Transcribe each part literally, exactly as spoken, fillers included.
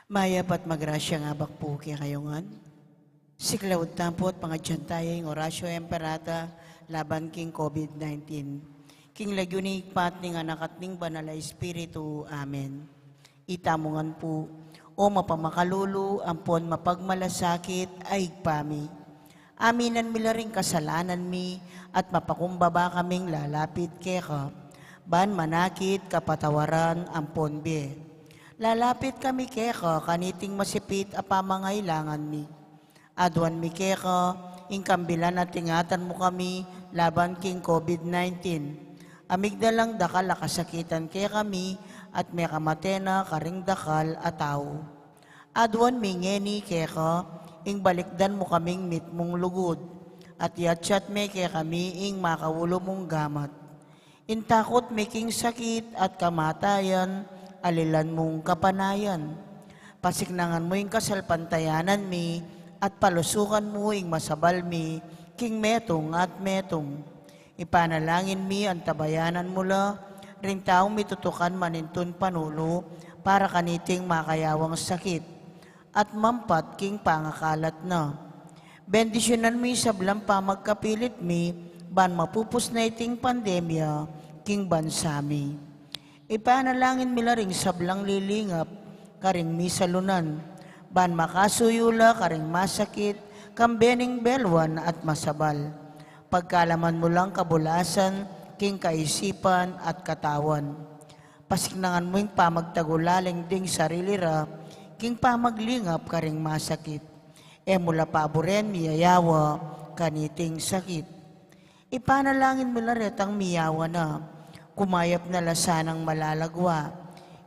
Mayap at magrasyang abak pu kekayu ngan. Siklaud tamu pu at pangadyan taya ing Oratio Imperata laban king COVID nineteen. King lagyu ning Ibpa at ning Anak at ning Banal a Espiritu. Amen. Itamu ngan pu. O mapamakalulu ampon mapagmalasakit a Ibpa mi, aminan mi la ring kasalanan mi at mapakumbaba kaming lalapit keka, ban manakit kapatawaran ampon bie. Lalapit kami keka kaniting masipit a pamangailangan mi. Aduan mi keka ing kambilan at ingatan mu kami laban king COVID nineteen. Amigdalang dakal a kasakitan kekami at mekamate na karing dakal a tau. Aduan mi ngeni keka ing balikdan mu kaming mitmung lugud, at yatyat me kekami ing makaulu mung gamat. Ing takut mi king sakit at kamatayan, alilan mung kapanayan. Pasiknangan mu ing kasalpantayanan mi, at palusukan mu ing masabal mi king metung at metung. Ipanalangin mi antabayanan mu la ring taung mitutukan manintun panulu para kaniting makayawang sakit at mampat king pangakalat na. Bendisyunan mu ing sablang pamagkapilit mi ban mapupus na iting pandemya king bansa mi. Ipanalangin mi la ring sablang lilingap karing misalunan, ban makasuyu la karing masakit, kambe ning beluan at masabal. Pagkalaman mu lang kabulasan king kaisipan at katawan. Pasiknangan mu ing pamagtagulaling ding sarili ra king pamaglingap karing masakit. E mu la paburen miyayawa kaniting sakit. Ipanalangin mu la retang miyawa na, kumayap na la sanang malalagwa.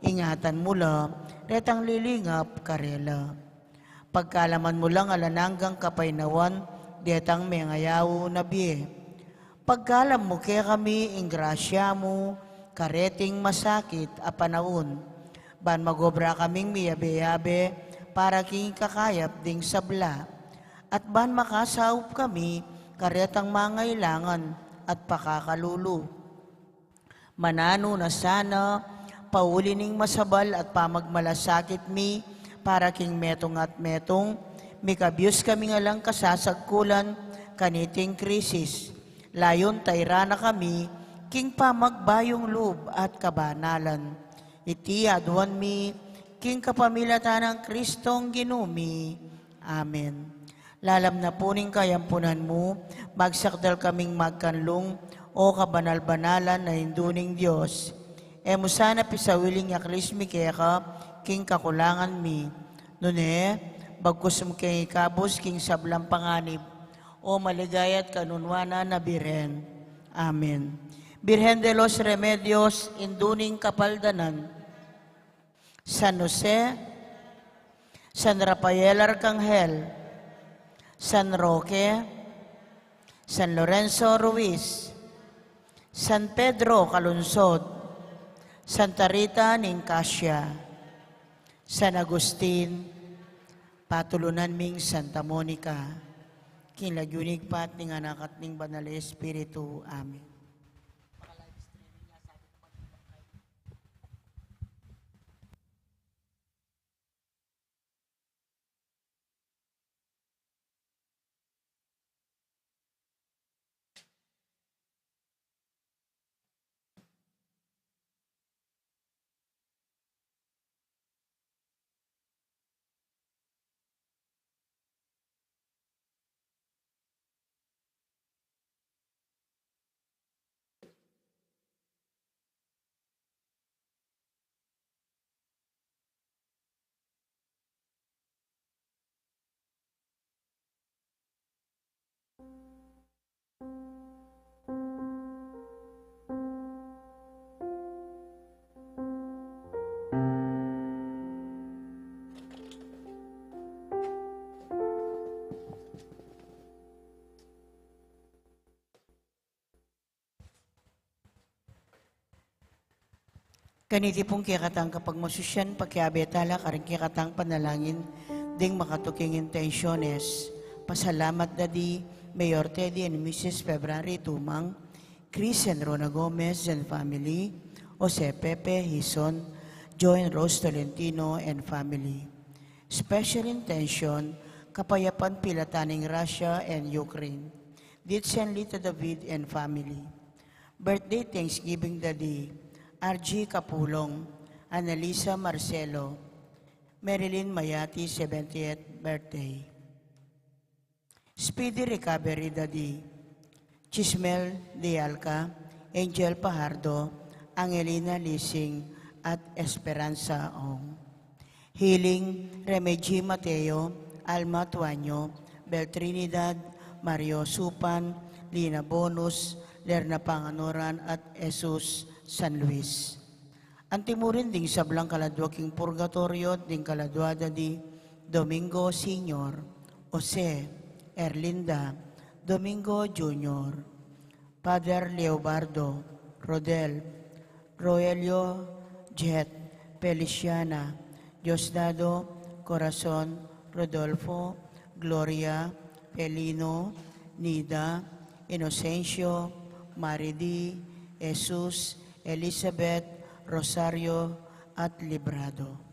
Ingatan mu la retang lilingap karela. Pagkalaman mu lang alang anggang kapaynawan detang mengayaw na bie. Pagkalam mu kekami ing grasya mu kareting masakit a panaun, ban magobra kaming miyabe-yabe para king kakayap ding sabla, at ban makasaup kami karetang mangailangan at pakakalulu. Mananu na sana, pauli ning masabal at pamagmalasakit mi para king metung at metung, mikabyus kami ngan lang kasasagkulan kaniting krisis. Layun tairan na kami king pamagbayung lub at kabanalan. Iti aduan mi king kapamilatan nang Kristong Ginu mi. Amen. Lalam na pu ning kayampunan mu, magsakdal kaming magkanlung, o kabanal-banalan a Indu ning Dios. E mu sana pisawiling yaklis mi keka king kakulangan mi. Nune, bagkus mu keng ikabus king sablang panganib, o maligaya at kanunuanan a Birhen. Amen. Birhen de los Remedios, Indu ning Kapaldanan. San Jose, San Rafael Arcangel, San Roque, San Lorenzo Ruiz, San Pedro Calungsod, Santa Rita ning Cascia, San Agustin, patulunan ming Santa Monica, king lagyu ning Ibpa at ning Anak at ning Banal a Espiritu. Amen. Kaniti pung kekatang kapagmasusyan, pakiabe tala karing kekatang panalangin ding makatuking intensiones. Pasalamat da di Mayor Teddy and Missus February Tumang, Chris and Rona Gomez and family, Jose Pepe Hison, Joe and Rose Tolentino and family. Special intention, kapayapan pilatan ning Russia and Ukraine. Ditsen Lita David and family. Birthday thanksgiving da di R G Capulong, Annalisa Marcelo, Marilyn Mayati, seventieth birthday. Speedy recovery da di Chismel de Alca, Angel Pajardo, Angelina Lising, at Esperanza Ong. Healing, Remeji Mateo, Alma Tuanyo, Bel Trinidad, Mario Supan, Lina Bonus, Lerna Panganoran, at Jesus San Luis. Anti mu rin ding sablang kaladua king purgatoryo, ding kaladua da di Domingo Senior, Jose, Erlinda, Domingo Junior, Father Leobardo, Rodel, Roelio, Jet, Feliciana, Diosdado, Corazon, Rodolfo, Gloria, Felino, Nida, Inocencio, Maridi, Jesus, Elizabeth, Rosario, at Librado.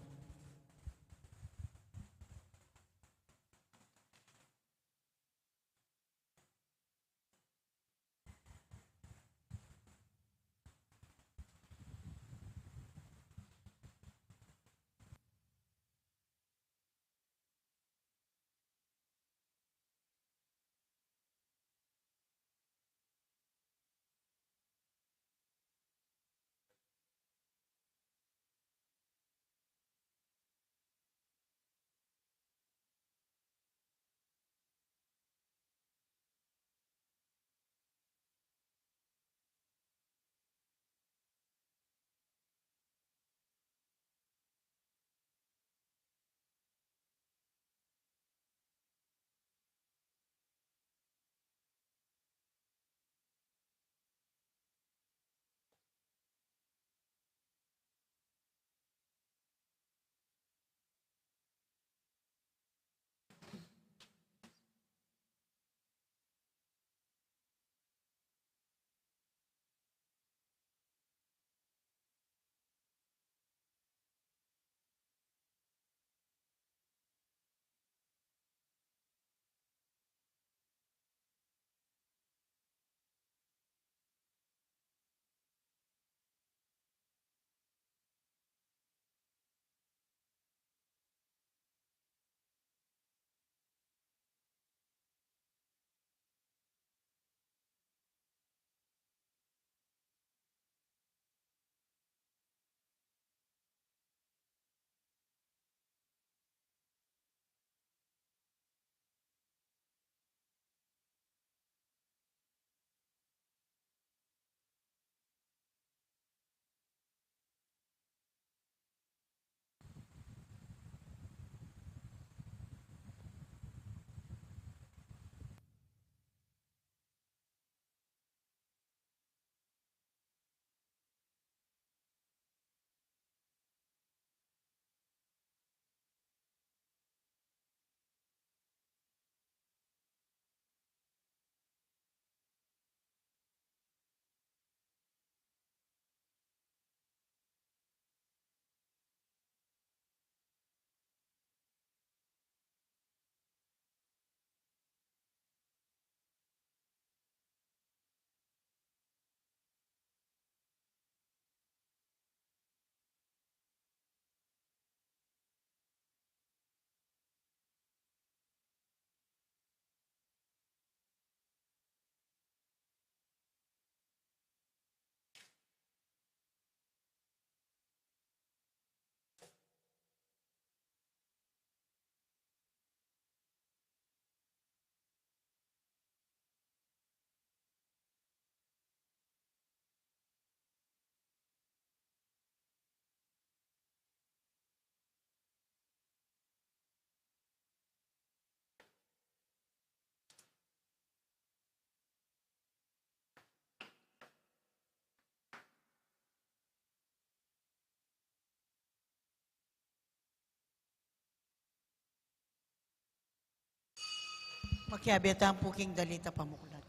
Makiabe tamu pu king dalit a pamuklat.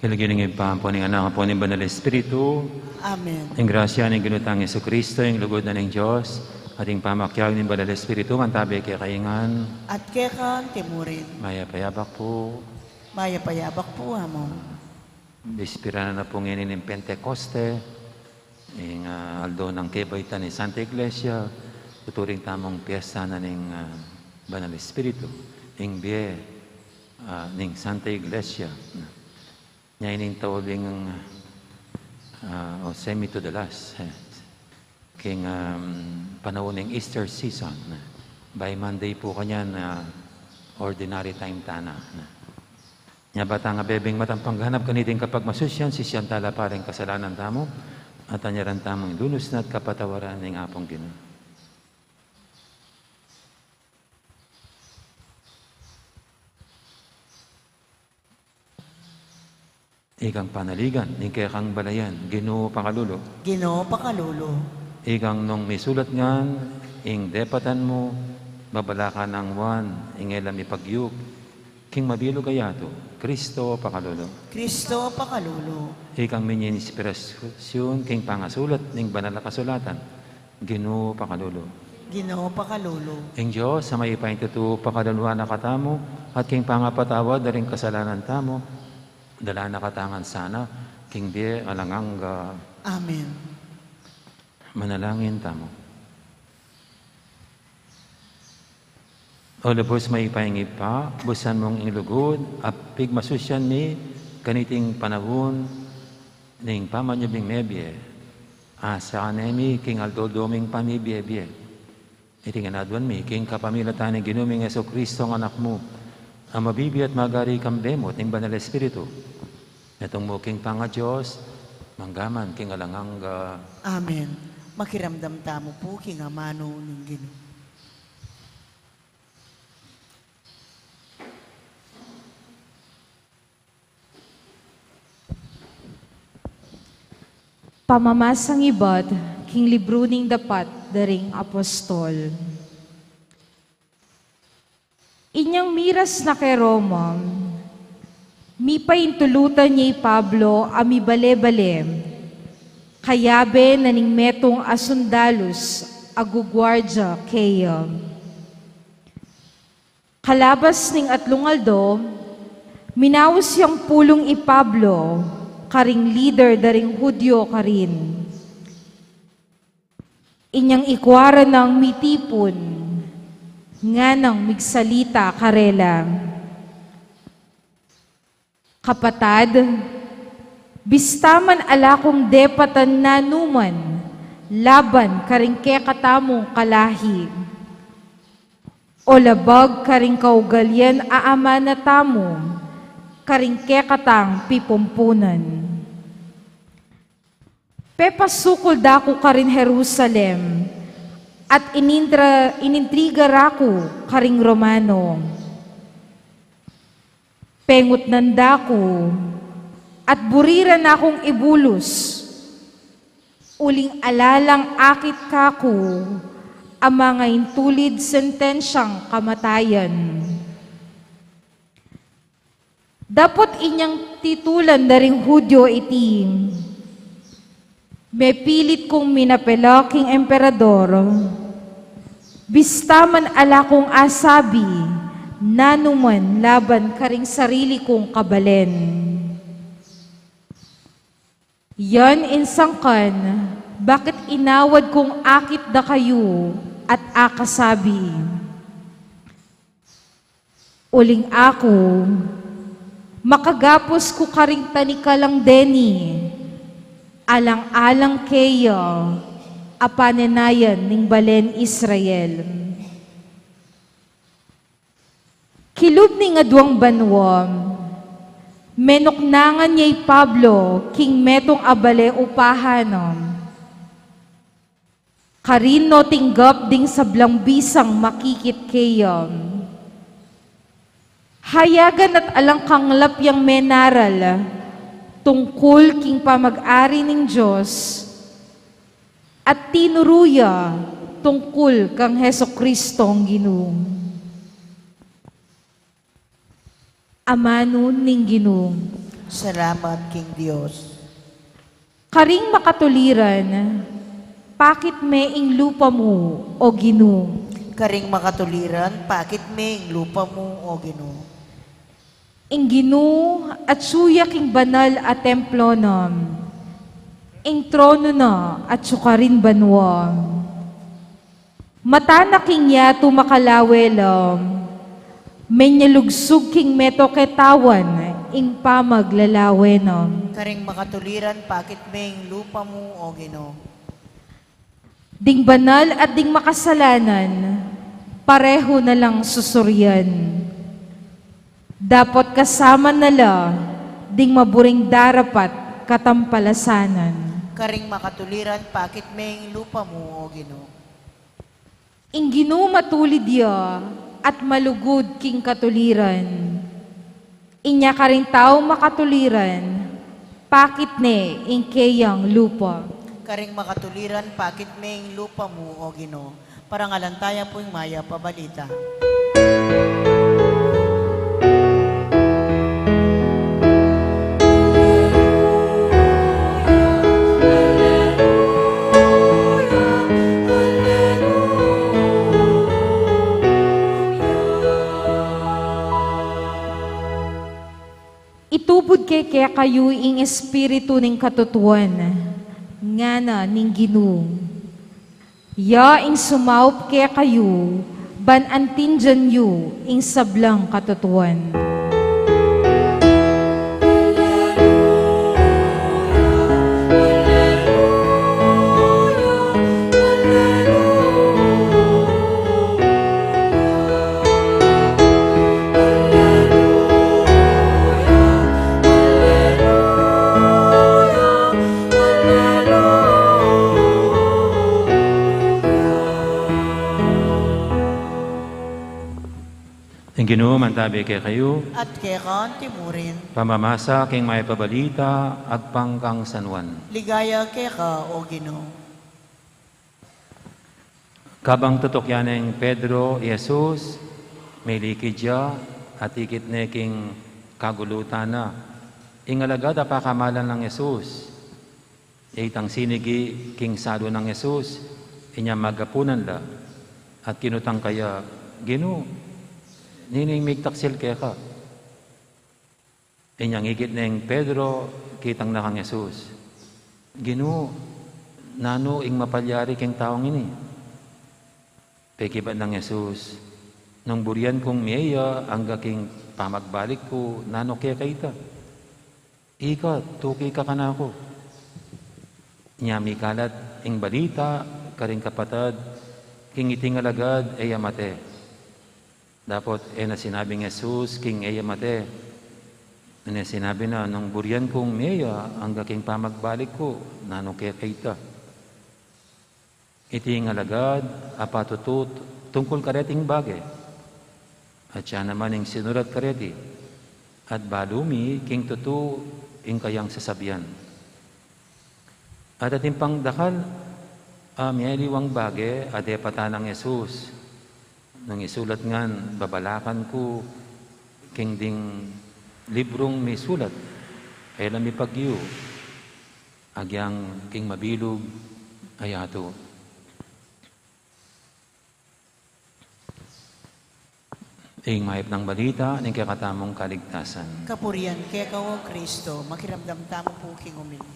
King lagyu ning Ibpa, ampo ning Anak, ampo ning Banal Espiritu. Amen. Ing grasya ning Ginu tang Jesucristo, ing lugud na ning Dios, at ing pamakiabe ning Banal Espiritu, mantabi kekayu ngan. At keka mu rin. Mayap a yabak pu. Mayap a yabak pu, Among. Bispera na pu ngeni ning Pentekoste, ing, ah, aldo nang kebaitan ning Santa Iglesia, tuturing tamung piesta na ning, ah, Banal Espiritu, ing bie, ah, ning Santa Iglesia. Nya ining tauling, ah, o semi to the last, eh, king, um, panaun ning Easter season. By Monday pu kanyan, ah, ordinary time tana. Nya ba tang abebing matang pangganap kaniting kapagmasusyan, sisian tala pa ring kasalanan tamu, at anyaran tamung lunus na at kapatawaran ning Apung Ginu. Ikang panaligan ning kekang balayan, Ginu pakalulu. Ginu pakalulu. Ikang nung misulat ngan, ing depatan mu, babalakan nang Juan, ing e la mipagyup king mabilug a yatu, Kristo pakalulu. Kristo pakalulu. Ikang minyinspirasyun king pangasulat ning banal a kasulatan, Ginu pakalulu. Ginu pakalulu. Ing Dios a mayupayang tutu pakaluluan na katamu, at king pangapatawad da ring kasalanan tamu, dala na katamu ngan sana king bie alang angga. Amen. Manalangin tamu. O lubus mayupayang Ibpa, busan mung ing lugud a pigmasusyan mi kaniting panaun ning pamanyubling mebie, asakan ne mi king aldo-aldo ming pamibie-bie. Iti ngan aduan mi king kapamilatan ning Ginu ming Jesucristo a Anak mu, a mabibie at magari kambe mu at ning Banal Espiritu, metung mu king pangaDios, mangga man king alang angga. Amen. Makiramdam tamu pu king amanu ning Ginu. Pamamasang ibat king libru ning Dapat da ring Apostol. Inyang miras na ke Roma, mipaintulutan ye i Pablo a mibale-bale, kayabe na ning metung a sundalus a guguardia keya. Kalabas ning atlung aldo, minaus yang pulung i Pablo karing lider da ring Judio karin. Inyang ikua ra nang mitipun, nganang migsalita karela. Kapatad, bista man ala kung depatan nanuman laban karing kekatamung kalahi, o labag karing kaugalian a amana tamu karing kekatang pipumpunan. Pepasukul da ku karin Jerusalem, at inintra-, inintriga ra ku karing Romano. Pengutnan da ku, at buri ra na kung ibulus, uling ala lang akit kaku a mangaintulid sentensyang kamatayan. Dapot inyang titulan da ring Judio iti, mepilit kung minapela king emperador, bista man ala kung asabi nanuman laban karing sarili kung kabalen. Yan ing sangkan bakit inawad kung akit da kayu at akasabi, uling aku, makagapus ku karing tanikalang deni, alang-alang keya a panenayan ning balen Israel. Kilub ning aduang banua, menuknangan ya i Pablo king metung a bale upahan na. Karin no tinggap ding sablang bisang makikit keya. Hayagan at alang kanglap yang menaral tungkul king pamag-ari ning Dios, at tinuru ya tungkul kang Jesucristong Ginu. Amanu ning Ginu. Salamat king Dios. Karing makatuliran, pakit me ing lupa mu, O Ginu. Karing makatuliran, pakit me ing lupa mu, O Ginu. Ing Ginu atyu ya king banal a templo na, ing trono na atyu karin banua. Mata na king yatu makalawe la, menyalugsug king meto ketawan ing pamaglalawe na. Karing makatuliran, pakit me ing lupa mu, O Ginu. Ding banal at ding makasalanan, pareho na lang susurian. Dapot kasama na la ding maburing darapat katampalasanan. Karing makatuliran, pakit me ing lupa mu, O Ginu. Ing Ginu matulid ya at malugud king katuliran. Inya karing tau makatuliran, pakit ne ing keyang lupa. Karing makatuliran, pakit me ing lupa mu, O Ginu. Parangalan taya pu ing mayap a balita. Itubud ke kekayu ing Espiritu ning katutuan, ngana ning Ginu. Ya ing sumaup kekayu, ban antindian yu ing sablang katutuan. Ing Ginu mantabi kekayu. At keka antimurin. Pamamasa king mayap a balita agpang kang San Juan. Ligaya keka, O Ginu. Kabang tutukyan neng Pedro i Jesus, milikid ya, at ikit ne king kagulutan na. Ing alagad a pakamalan nang Jesus, itang sinigi king salu nang Jesus, inya magapunan la, at kinutang kaya, Ginu, nining migtaksil keka? Inyang ikit neng Pedro, kitang na kang Jesus, Ginu, nanu ing mapalyari king taung ini? Pekibat nang Jesus, nung burian kung mie ya angga king pamagbalik ku, nanu keka ita? Ika, tuki ka kanaku. Inya mikalat ing balita karing kapatad, king iting alagad e ya mate. Dapot e na sinabing Jesus king e ya mate. Nune sinabi na, nung burian kung mie ya angga king pamagbalik ku, nanu keka ita? Iti ing alagad a patutu tungkul kareting bage. At siya naman ing sinurat kareti, at balu mi king tutu ing kayang sasabian. At atin pang dakal a mialiwang bage a depatan nang Jesus. Nung isulat ngan, babalakan ku king ding librung misulat, e la mipagyu, agyang king mabilug a yatu. Ing mayap nang balita ning kekatamung kaligtasan. Kapurian keka, O Kristo. Makiramdam tamu pu king umili.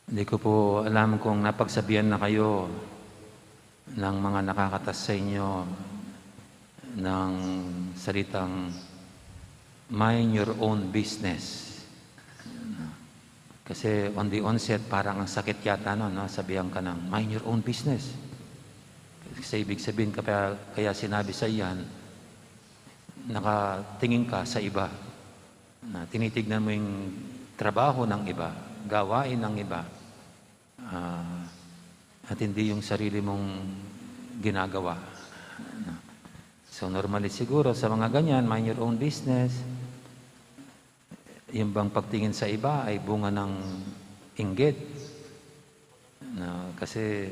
Di ku pu alam kung napagsabian na kayu ng mga nakakatas sa inyo ng salitang mind your own business. Kasi on the onset, parang ang sakit yata nun, no? Sabihan ka ng, "Mind your own business." Kasi ibig sabihin, kaya, kaya sinabi sa iyan, nakatingin ka sa iba. Na tinitignan mo yung trabaho ng iba, gawain ng iba, ah, at hindi yung sarili mong ginagawa. So, normally siguro sa mga ganyan, mind your own business. Yung bang pagtingin sa iba ay bunga ng inggit. Na, kasi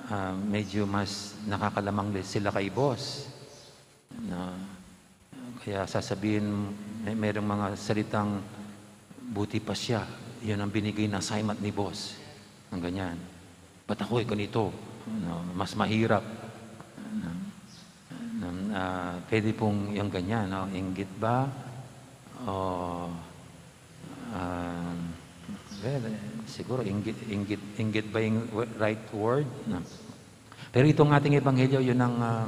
ah, medyo mas nakakalamang din sila kay boss. Na, kaya sasabihin, may, merong mga salitang, "Buti pa siya, yun ang binigay na assignment ni boss." Ang ganyan. "Ba't ako ay ganito?" No, mas mahirap. No, no, ah, pwede pong yung ganyan, no? Inggit ba? O, ah, well, eh, siguro inggit, inggit, inggit ba yung w-, right word? No? Pero itong ating ebanghelyo, yun ang, ah,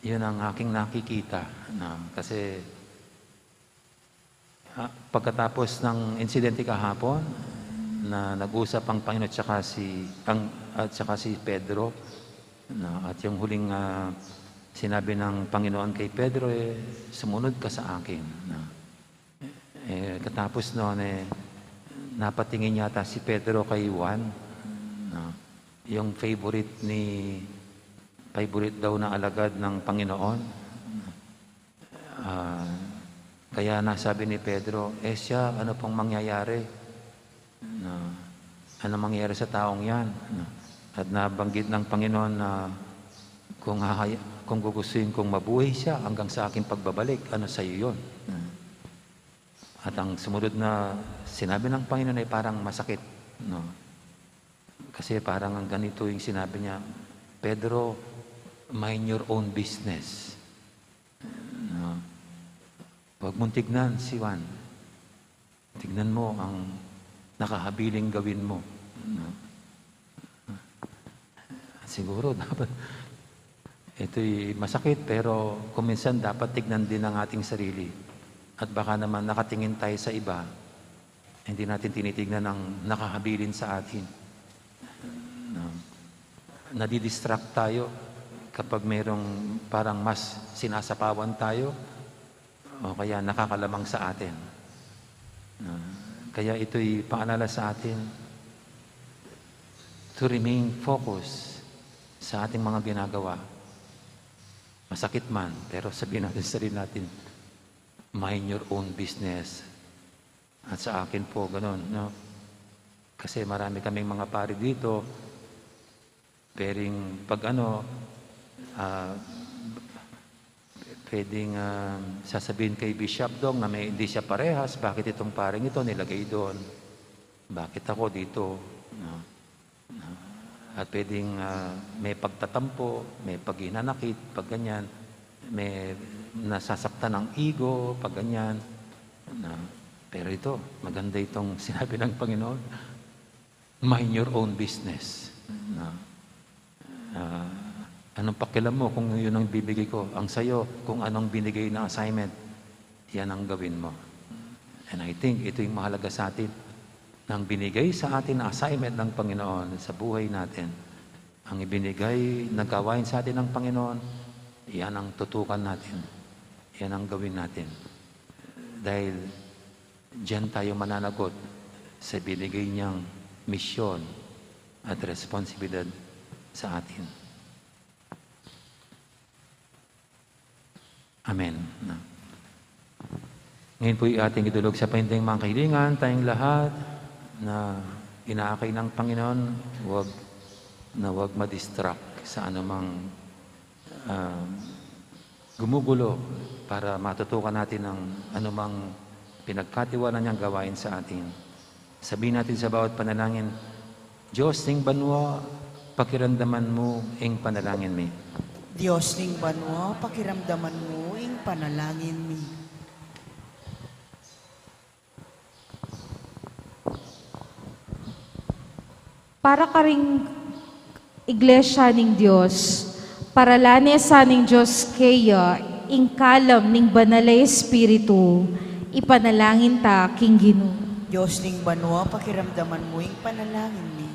yun ang aking nakikita. No? Kasi, ah, pagkatapos ng insidente kahapon, na nag-usap ang Panginoon at saka si, ang, at saka si Pedro, no? At yung huling, ah, sinabi ng Panginoon kay Pedro, eh, "Sumunod ka sa akin." No? Eh, katapos noon, eh, napatingin yata si Pedro kay Juan, no? Yung favorite ni, favorite daw na alagad ng Panginoon. Ah, kaya nasabi ni Pedro, "Eh siya, ano pong mangyayari? No? Ano mangyayari sa taong yan?" No? At nabanggit ng Panginoon na kung, hahaya-, kung gugustuhin kong mabuhay siya hanggang sa aking pagbabalik, ano sa'yo yun? No? At ang sumunod na sinabi ng Panginoon ay parang masakit. No? Kasi parang ang ganito yung sinabi niya, "Pedro, mind your own business." No? "Huwag mong tignan si Juan. Tignan mo ang nakahabiling gawin mo." No? Siguro dapat, ito'y masakit, pero kung minsan dapat tignan din ang ating sarili. At baka naman nakatingin tayo sa iba, hindi natin tinitignan ang nakahabilin sa atin. No? Nadidistract tayo kapag merong parang mas sinasapawan tayo o kaya nakakalamang sa atin. No? Kaya ito'y paalala sa atin to remain focused sa ating mga ginagawa. Masakit man, pero sabihin natin sa sarili natin, "Mind your own business." At sa akin po, ganun, no? Kasi marami kaming mga pari dito, pwedeng pag ano, ah, pwedeng, ah, sasabihin kay Bishop Dong na may, hindi siya parehas, bakit itong paring ito nilagay doon? Bakit ako dito? No? No? At pwedeng, ah, may pagtatampo, may paghinanakit, pag ganyan, may nasasaktan ang ego, pag ganyan. No? Pero ito, maganda itong sinabi ng Panginoon, "Mind your own business." No? Ah, anong pakialam mo kung yun ang bibigay ko? Ang sayo, kung anong binigay na assignment, yan ang gawin mo. And I think ito yung mahalaga sa atin, nang binigay sa atin na assignment ng Panginoon sa buhay natin. Ang ibinigay na gawain sa atin ng Panginoon, yan ang tutukan natin. Yan ang gawin natin. Dahil diyan tayo mananagot sa binigay niyang misyon at responsibilidad sa atin. Amen. Na. Ngayon po'y ating idulog sa painteng mga kahilingan, tayong lahat na inaakay ng Panginoon, wag na wag madistract sa anumang, ah, gumugulo para matutukan natin ang anumang pinagkatiwala niyang gawain sa atin. Sabihin natin sa bawat panalangin, "Diyos ning banwa, pakiramdaman mu ing panalangin mi." Diyos ning banwa, pakiramdaman mu ing panalangin mi. Para karing Iglesia ning Dios, paralane sa ning Dios keya ing kalam ning Banal a Espiritu, ipanalangin ta king Ginu. Diyos ning banwa, pakiramdaman mu ing panalangin mi.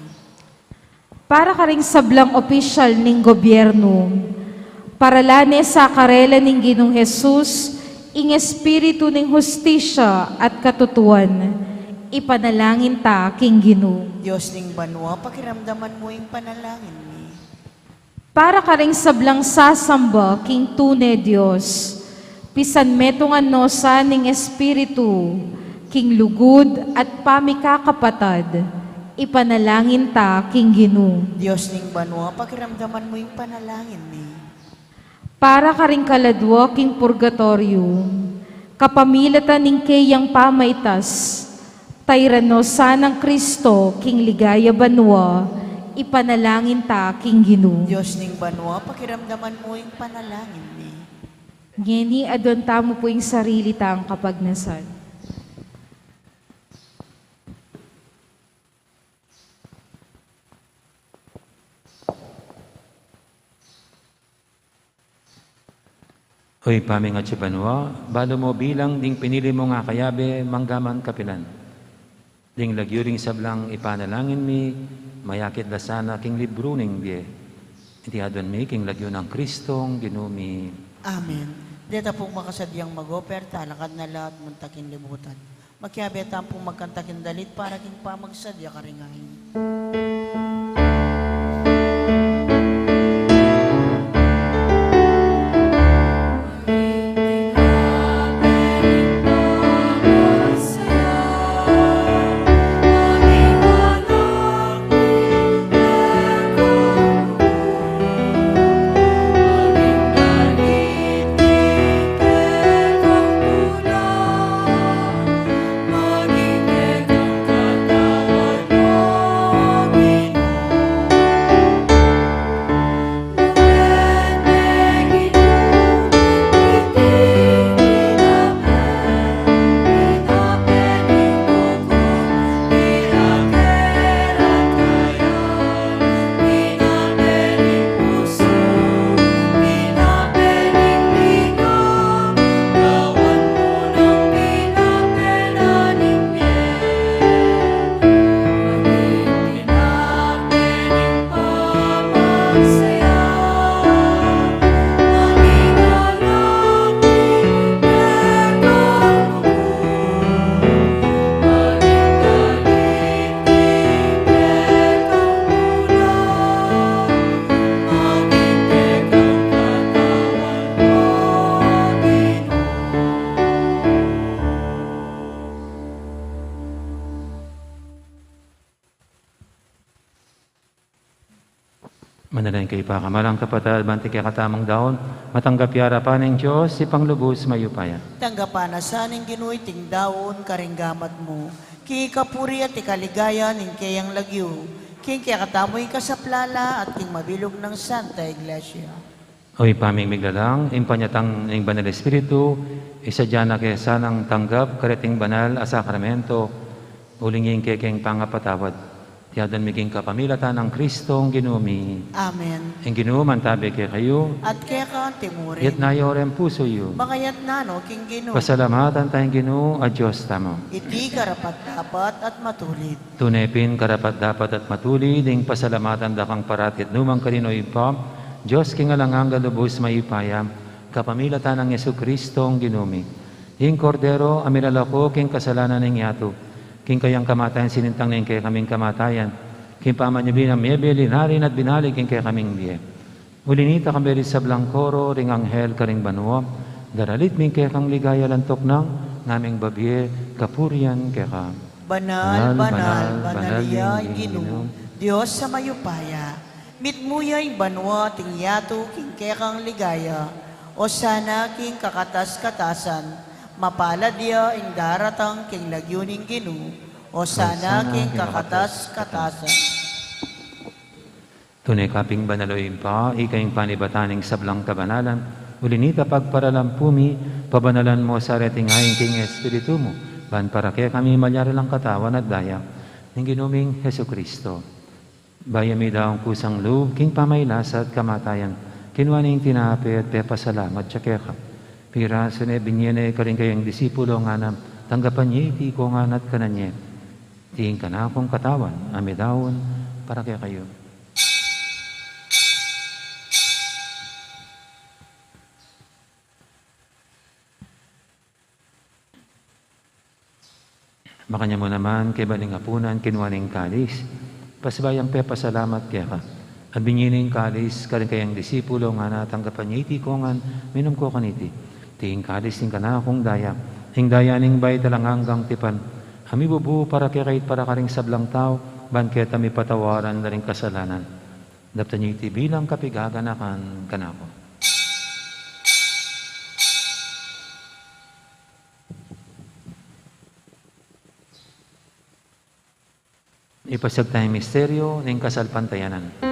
Para karing sablang opisyal ning gobyernu, paralane sa karela ning Ginung Jesus, ing espiritu ning hustisya at katutuan, ipanalangin ta king Ginu. Diyos ning banwa, pakiramdaman mu ing panalangin mi. Para karing sablang sasamba king tune Dios, pisanmetungan no sa ning espiritu king lugud at pamikakapatad, Ipanalangin ta king Ginu. Dios ning banua, pakiramdaman mu ing panalangin mi. Para karing kaladua king purgatorium, kapamilatan ning keyang pamaitas, tairan no sanang Kristo king ligaya banua, ipanalangin ta king Ginu. Dios ning banua, pakiramdaman mu ing panalangin mi. Ngeni, aduan tamu pu ing sarili tang kapagnasan. O Ibpa mi atsu ka banua, balu mu bilang ding pinili mung akayabe manggaman kapilan. Ding lagyu ring sablang ipanalangin mi, mayakit la sana king libru ning bie. Iti aduan mi king lagyu nang Kristong Ginu mi. Amen. Deta pung makasadyang mag-operta, lakad na la at munta king libutan. Makiabe tamu pung magkantaking dalit para king pamagsadya karing ain. Manalangin kayu pakamalan kung kapatad, ban king kekatamung daun, matanggap ya arapan ning Dios, Ibpang lubus mayupaya. Tanggapan na sa ning Ginu iting daun karing gamat mu, king ikapuri at ikaligaya ning keyang lagyu, king kekatamung ikasaplala at king mabilug nang Santa Iglesia. O Ibpa ming miglalang, ing panyatang ning Banal Espiritu, isadya na ke sanang tanggap kareting banal a sakramento, uling ing kekeng pangapatawad, iti aduan mi king kapamilatan nang Kristong Ginu mi. Amen. Ing Ginu mantabe kekayu. At keka antimurin. Itas yu reng pusu yu. Makaitas no king Ginu. Pasalamatan taya ing Ginu a Dios tamu. Iti karapat-dapat at matulid. Tune pin karapat-dapat at matulid ing pasalamatan da kang parati at nukarin man, O Ibpa, Dios king alang angga, lubus mayupaya, kapamilatan nang Jesucristo a Ginu mi. Ing Kordero a milalako king kasalanan ning yatu, king kayang kamatayan sinintang ne ing kekaming kamatayan, king pamanyubli nang mebie, linari na at binalik ing kekaming bie. Uli na nita, kambe ring sablang koro ring anghel karing banua, daralit mi ing kekang ligaya, lantok nang ngaming babie kapurian keka. Banal, banal, banal ya ing Ginu, Dios a mayupaya. Mitmu ya ing banua at ing yatu king kekang ligaya. Osana king kakatas-katasan. Mapalad ya ing daratang king lagyu ning Ginu. Osana king kakatas-katasan. Tune ka pin banal, O Ibpa, ika ing panibatan ning sablang kabanalan. Uli na nita, pagparalampu mi, pabanalan mu sa reting ain king Espiritu mu, ban para kekami malyari lang katawan at daya ning Ginu ming Jesucristo. Bayu mi daun kusang lub king pamailasa at kamatayan, kinua ne ing tinape at pepasalamat ya keka. Pirasu ne, binie ne karing kayang disipulo, ngana, tanggapan ye iti ikongan at kanan ye. Iti ing kanakung katawan a midaun para kekayu. Makanyan mu naman, kaybat ning apunan, kinua ne ing kalis, pasibayu yang pepasalamat keka, at binie ne ing kalis karing kayang disipulo, ngana, tanggapan ye iti ikongan, minum ko kaniti. Iti ing kalis ning kanakung daya, ing daya ning bayu at alang anggang tipan, a mibubu para kekayu at para karing sablang tau, ban keta mipatawaran da ring kasalanan. Daptan yu iti bilang kapigaganakan kanaku. Ipasiag taya ing misteryo ning kasalpantayanan.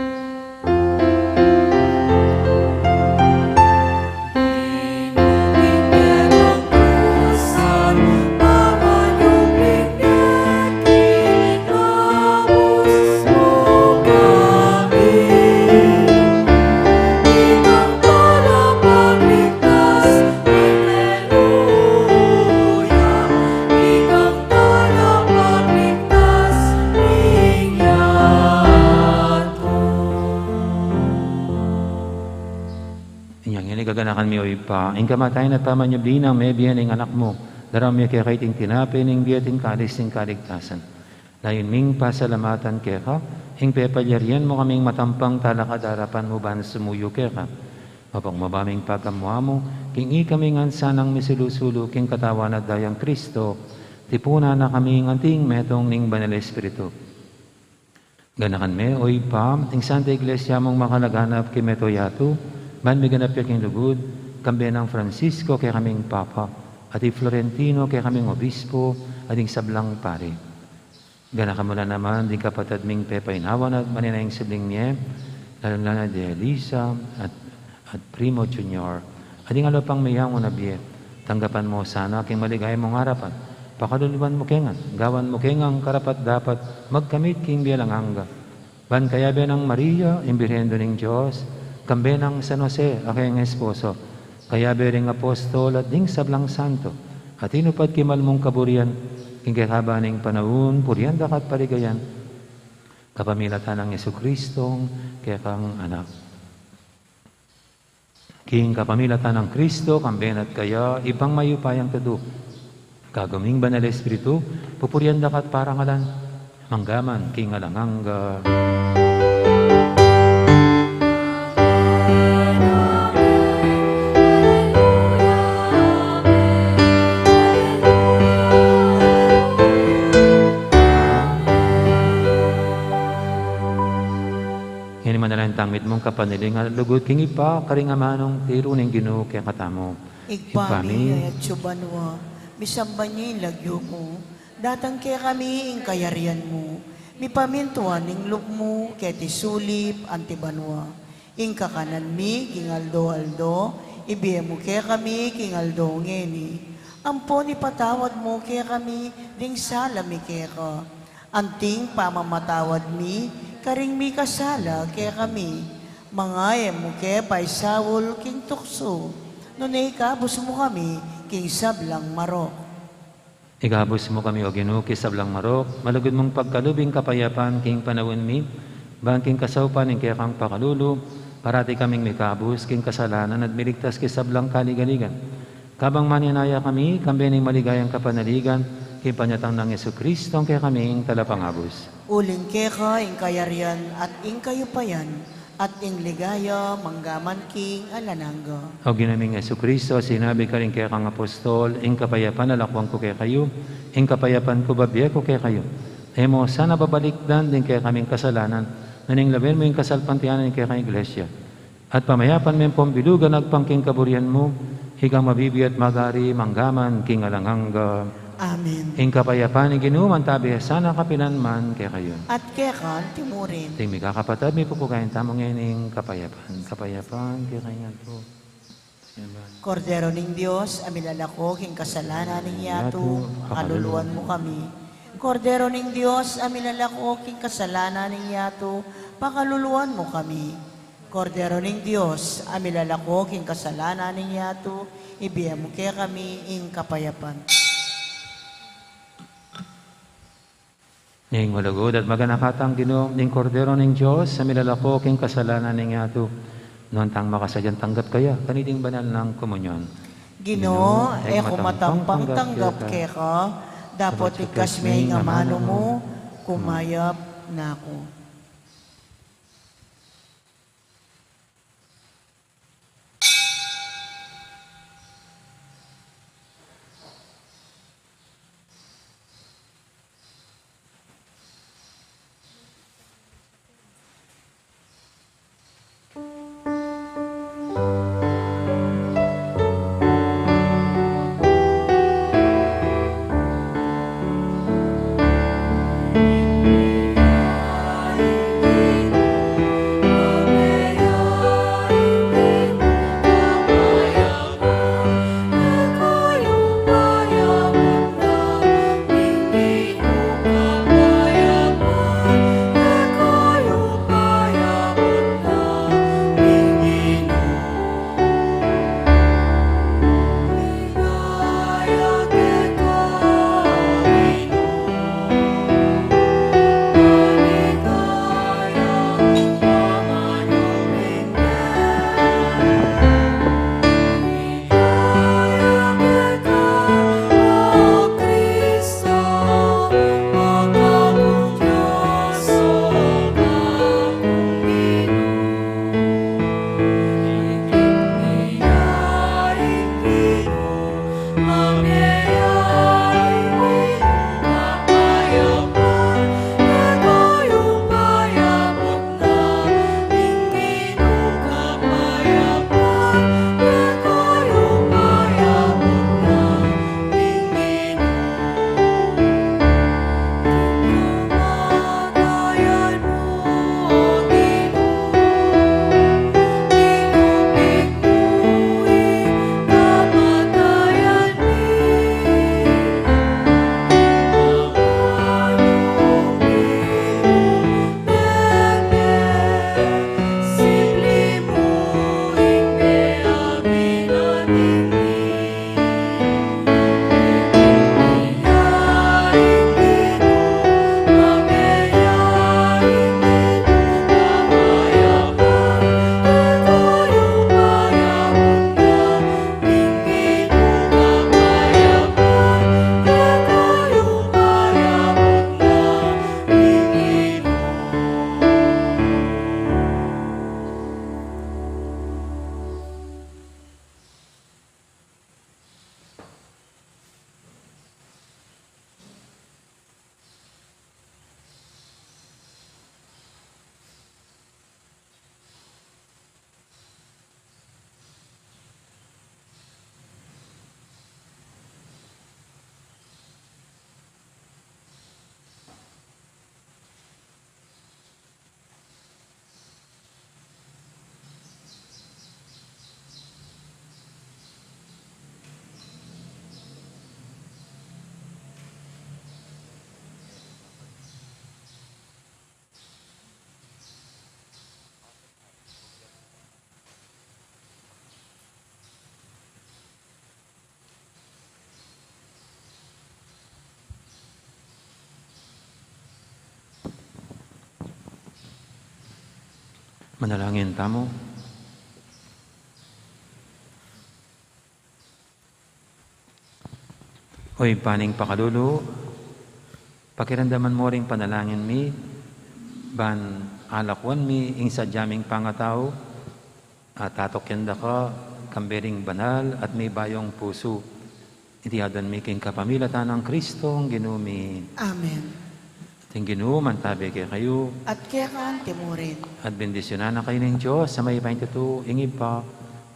Inya ngeni gaganakan mi, O Ibpa, ing kamatayan at pamanyubli nang mebie ning Anak mu, daraun mi keka iting tinape ning bie at ing kalis ning kaligtasan. Layun ming pasalamatan keka ing pepalyarian mu kaming matampang talakad king arapan mu ban sumuyu keka. Mapagmabaming pagamu-amu king ikami ngan sanang misulu-sulu king Katawan at Dayang Kristo, tipunan na kami ngan king metung ning Banal Espiritu. Ganakan me, O Ibpa, ing Santa Iglesia mung makalaganap king mabilug a yatu, ban miganap ya king lugud, kambe nang Francisco kekaming Papa, at i Florentino kekaming Obispo, at ding sablang pari. Ganakan mu la naman ding kapatad ming pepainawa na at manenaya ing sibling mie, lalung-lalu na di Elisa at, at Primo Junior, at ding aliwa pang meyangu na bie. Tanggapan mu sana king maligaya mung arapan. Pakaluluan mu ke ngan, gawan mu ke ngan karapat-dapat magkamit king bie alang angga. Ban kayabe nang Maria, ing Birhen Indu ning Dios, kambe nang San Jose a kayang esposo, kayabe ring apostol at ding sablang santo a tinupad king mal mung kaburian, king kekaban ning panaun purian da ka at paligayan, kapamilatan nang Jesucristong kekang Anak. King kapamilatan nang Kristo, kambe na at kaya, Ibpang mayupayang tutu, kagum ning Banal Espiritu, pupurian da ka at parangalan, mangga man king alang angga. Ngeni manalangin tang mitmung kapanalig at lugud king Ibpa, karing amanung tiru ning Ginu kekatamu. Ibpa mi, atsu ka banua, misamban ya ing lagyu mu, datang kekami ing kayarian mu, mipamintuan ing lub mu keti sulip anti banua. Ing kakanan mi king aldo-aldo, ibie mu kekami king aldo ngeni. Ampon ipatawad mu kekami ding sala mi keka, anting pamamatawad mi karing mikasala kekami. Manga e mu ke paisaul king tuksu, nune ikabus mu kami king sablang marok. Ikabus mu kami, O Ginu, king sablang marok, malugud mung pagkalub ing kapayapan king panaun mi, ban king kasaupan ning kekang pakalulu, parati kaming mikabus king kasalanan at miligtas king sablang kaligaligan. Kabang manenaya kami, kambe ning maligayang kapanaligan, king panyatang nang Jesucristo, ing kekaming Talapangabus. Uling keka ing kayarian at ing kayupayan, at ing ligaya mangga man king alang angga. O Ginu ming Jesucristo, sinabi mu karing kekang apostol, ing kapayapan lakuan ku kekayu, ing kapayapan ku bibie ku kekayu. E mu sana babalikdan ding kekaming kasalanan, nune lawen mu ing kasalpantayanan ning kekang Iglesia. At pamayapan me ampon bilugan agpang king kaburian mu, ikang mabibie at magari mangga man king alang angga. Amen. Ing kapayapan ning Ginu manatili sana kapilan man kekayu. At keka mu rin. Ding mikakapatad, mipupugayan tamu ngening kapayapan. Kapayapan kekayu ngan pu. Kordero ning Dios, a milalako king kasalanan ning yatu, pakaluluan mu kami. Kordero ning Dios, a milalako king kasalanan ning yatu, pakaluluan mu kami. Kordero ning Dios, a milalako king kasalanan ning yatu, ibie mu kekami ing kapayapan. Ning malugud at maganaka tang Ginu, ning Kordero ning Dios, a milalako king kasalanan ning yatu. Nuan tang makasadyang tanggap kaya kaniting banal nang komunyon. Ginu, e ku matampang tanggap keka, dapot ikasme ing amanu mu, kumayap na ku. Manalangin tamu. O Ibpa ning pakalulu, pakiramdaman mu ring panalangin mi, ban alakwan mi ing sadya ming pangatau, at atukyan da ka, kambe ring banal at may bayung pusu. Iti adwan mi king kapamilatan nang Kristong Ginu mi. Amen. At ing Ginu mantabi kekayu. At keka mu rin. At bendisyunan na kayu ning Dios a mayupaya king tutu, ing Ibpa,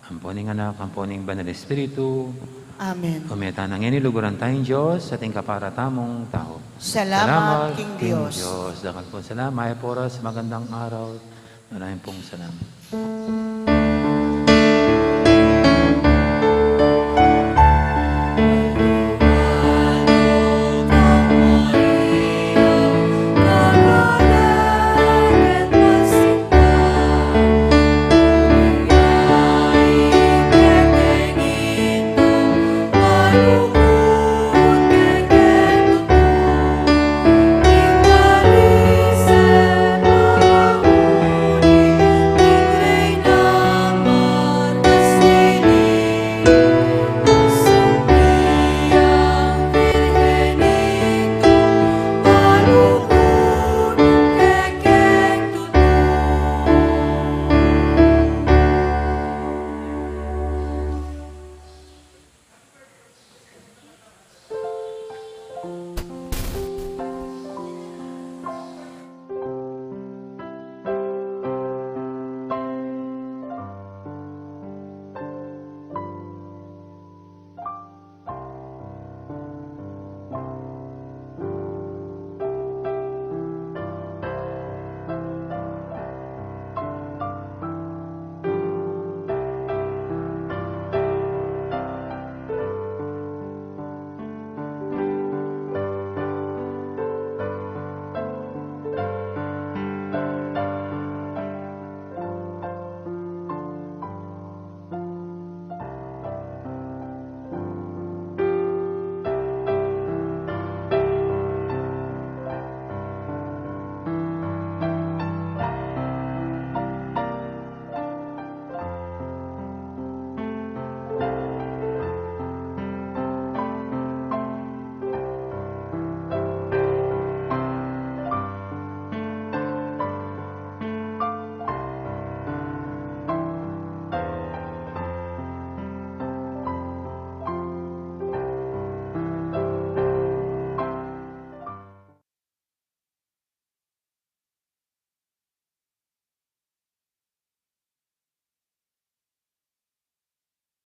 ampo ning Anak, ampo ning Banal Espiritu. Amen. O meta na ngeni, luguran taya ing Dios, ating kapara tamung tau. Salamat king Dios. Dakal pung salamat, mayap a oras, magandang araw. Maraming pong salamat.